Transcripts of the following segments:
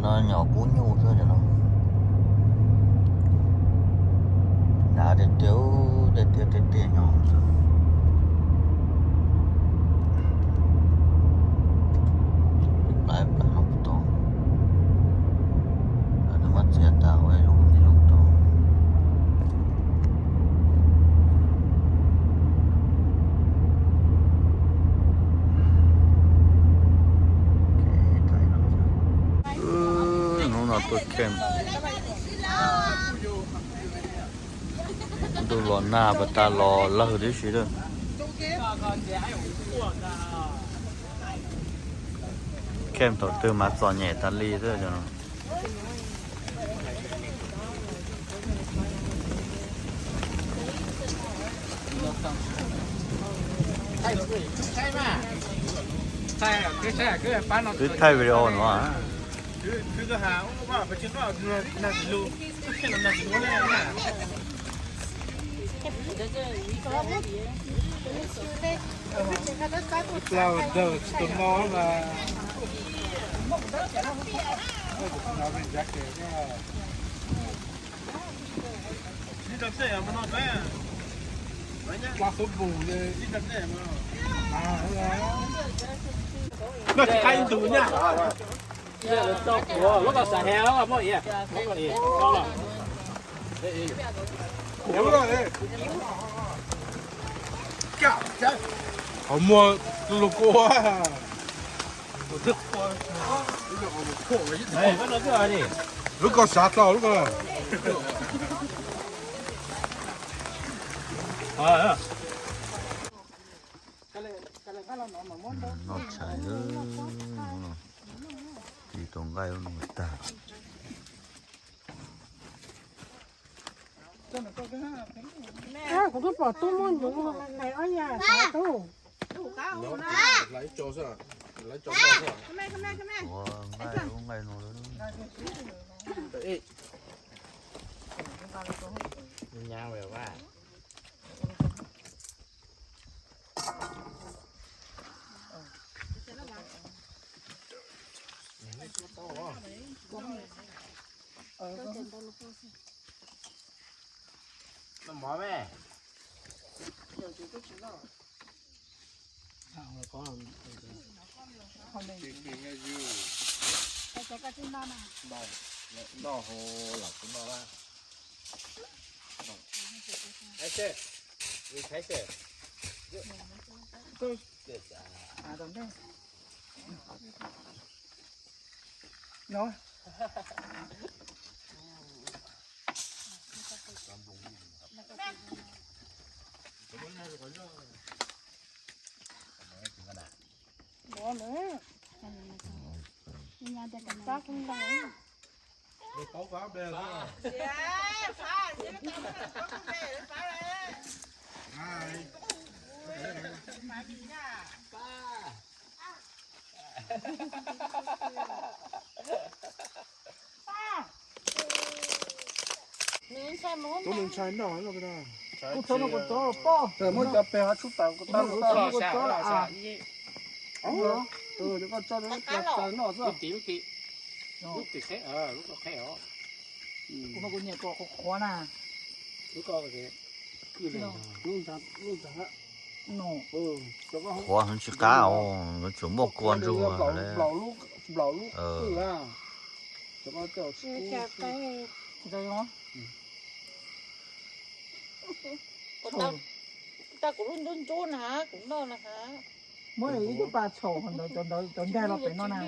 No nyom kub nyuj xwb cov no. Hnav tiag tiag, tiag tiag tiag tiag nyom. Ib plag ib plag no puas tau. Nws muab txiav tas ua ib lub ib lub tau. Hnub no tuaj camp, ntuj los nag pas tas los lawg tib si lawm. Camp thaum twg mas txom nyem tas li xwb cov no. Twb thaij video no. Noj tsis qab ib ntug na. Lub ko xav he muaj. Qhov muag lus kua. Lub ko xav tau lub ko. Noj tshais, tis tau nqaij lub no tag. Kuv twb pom tub muab ncuv ob yam xav tub. Ua nqaij lub nqaij no. Nyab noj mov me. Noj hauv los kuv noj na. Muab cov pes ho tshub tawm, kuv tau tau kuv tau. Koj tso lub tawm noj xwb. Lub tim, lub tim qheb, lub ko qheb os. Kuv nyiam kom qhuav qhuav na. Lub ko, lub ntawd. Qhuav heev tsis qab os, yuav tsum muaj kua ntsuag. Nplaum lub, nplaum lub qwj a. Tau kuv lub ntsuab ntsuab na, kuv noj na ha. Muab ib tug pas txhaum ntawd cov ntawd cov ncag los pem no na.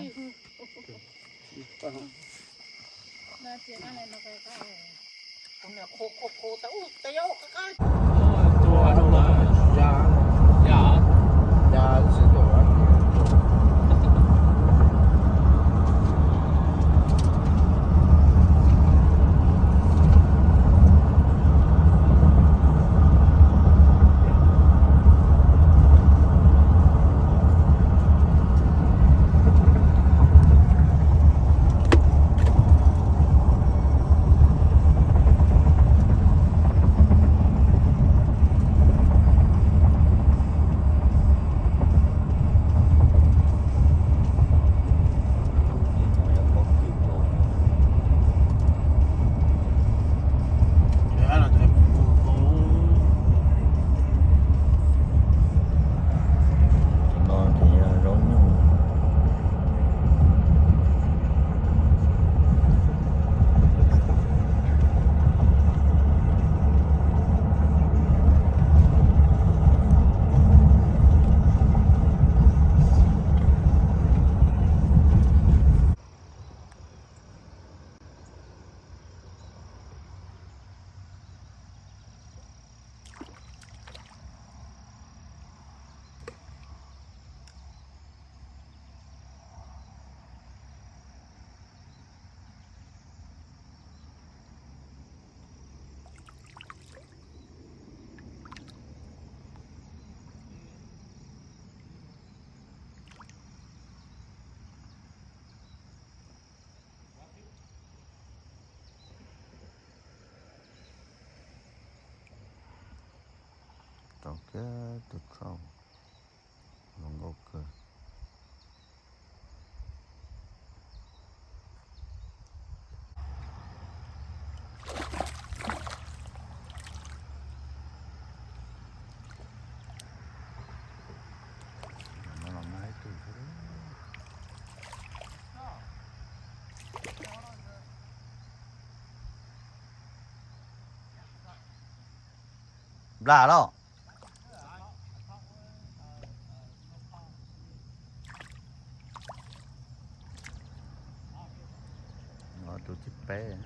Tau kiag tus trout, zoo nkauj kawg. Nplam los. Tus thib peb.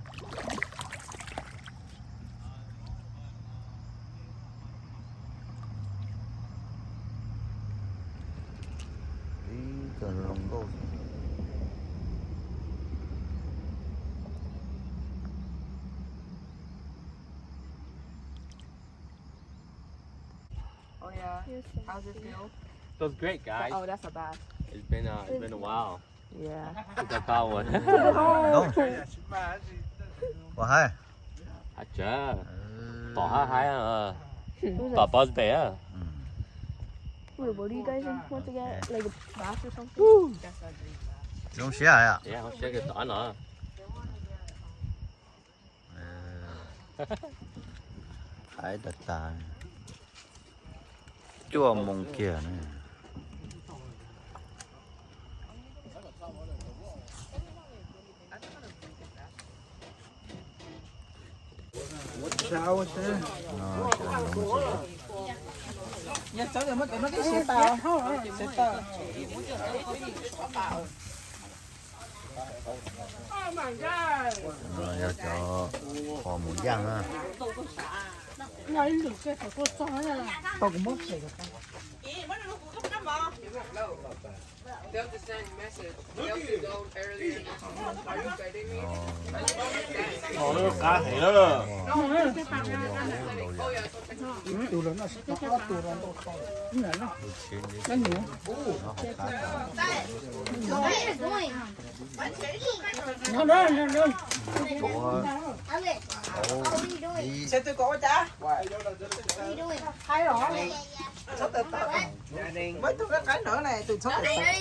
Ib co zoo nkauj. Oh yeah. How's it feel? Feels great, guys. Oh, that's not bad. It's been, uh, it's been a while. Yeah. Since I caught one. Ua haib. Haib tsawv. Tom haib haib. Tom boss bay. Wait, what are you guys in? Want to get like a bath or something? Zoo siab. Yeah, zoo siab kawg tom no. Haib tas tas. Cuaj moos kiag ne. No yog cov qos mus yaj na.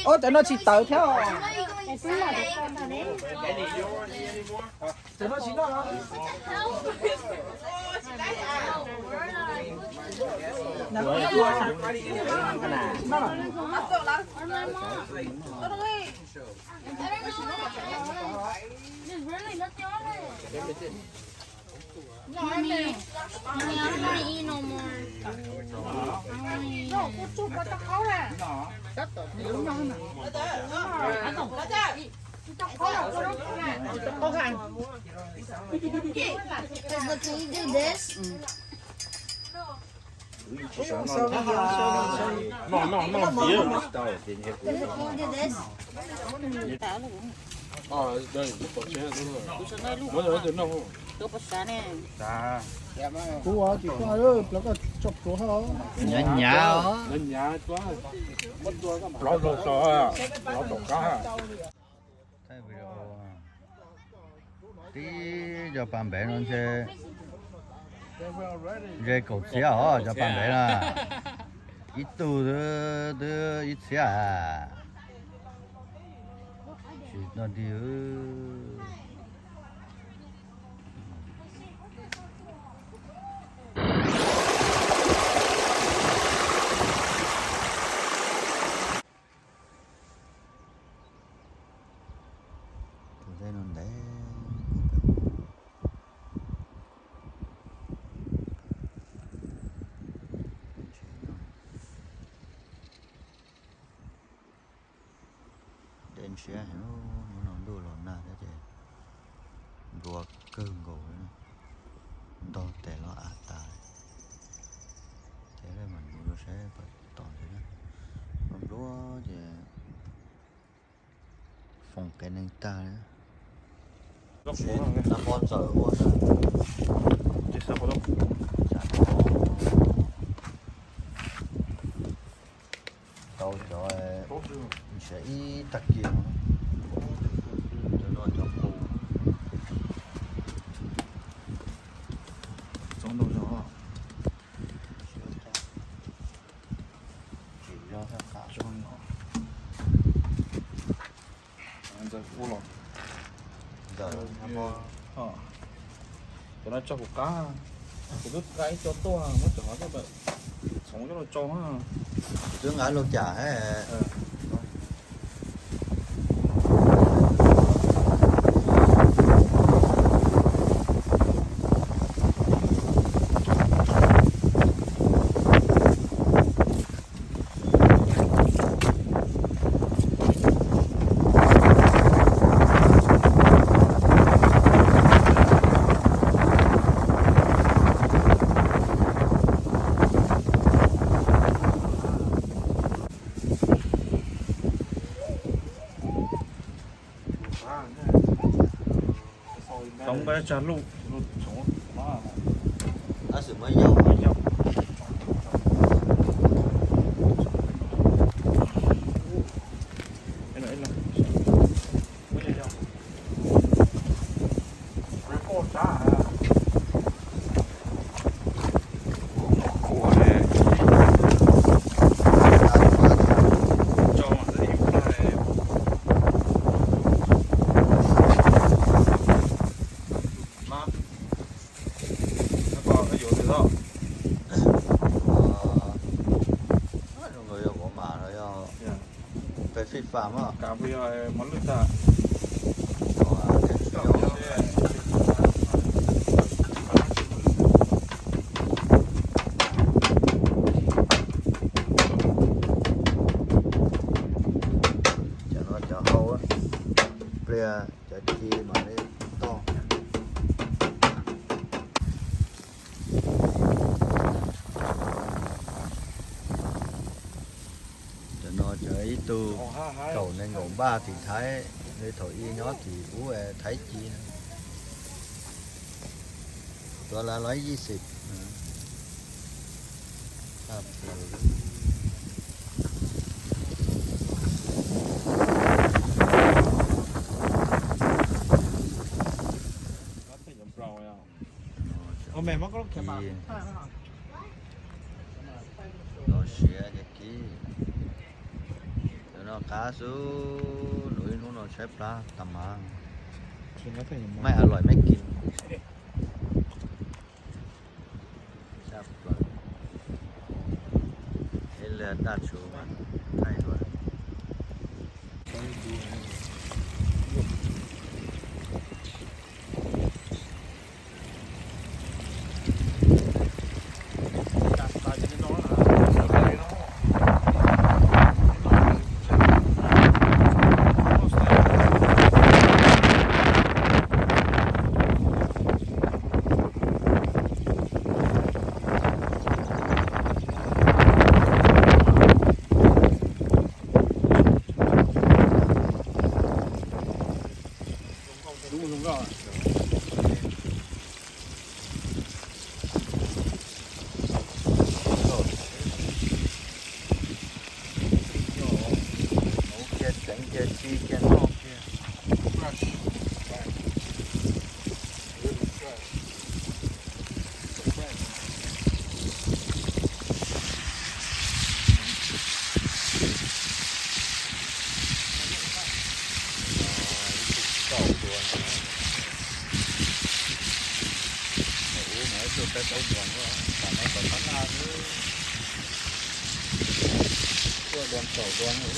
Ua cov no tsis tawv thiab. Mommy, Mommy, I don't want to eat no more. I want to eat. Can you do this? No, no, no, tío. Can you do this? Kuv ua tsis koj plaub koj tso pluav ha. Nyav nyav. Nyav nyav, plaub zaug tso, plaub tom qab. Tib cov pas npev no ntshe ze kaum txhiab os, cov pas npev na. Ib tug twb ib txhiab. Tsis no dig. Tus dej no ntev. Dej ntshiab heev, hnub no ntuj los nag thiab ces nplua kawg nkaus li, ntog tes los av tas. Ces mam mus rau saib puas tom ntxiv na. Nplua nplua ces foom qev neeg tag li. Xav pov ntxawm ua, tau cov ntshiab ib tag kis no, cov no cov qus. Txob ntau zog. Ntxawm ua los. Ntxawm. Cov no tso kuv qab, kuv twb qab ib co tuaj, muab cov no txhoov coj los tsau. Twb nqa loo cas. Txhoov nqa tsag luj, txhoov. Tab sis muab yau, muab yau. Zoo nkaus yog kuv mam los yog peb fij fam os. Cov no cov hau, pliag cov ci mam li toj. Cov no cov ib tug kaum nees nkaum npaj tim Thaib, li thaum ub nyob tim ub Thaib ci. Tuav lawv los ib yim xim. Los siav ces kib. Cov no qab xwb, lub ib hnub no tshaib plab tas mas. Maj a loim maj kis. Ib liag daj tsuv mas thaij dua. Cia tseev cia ci cia noj cia. Kaum dua no, ub mas ib tug peb plaub dua no, tam no tau qab laj xwb. Cuaj dua kaum dua no.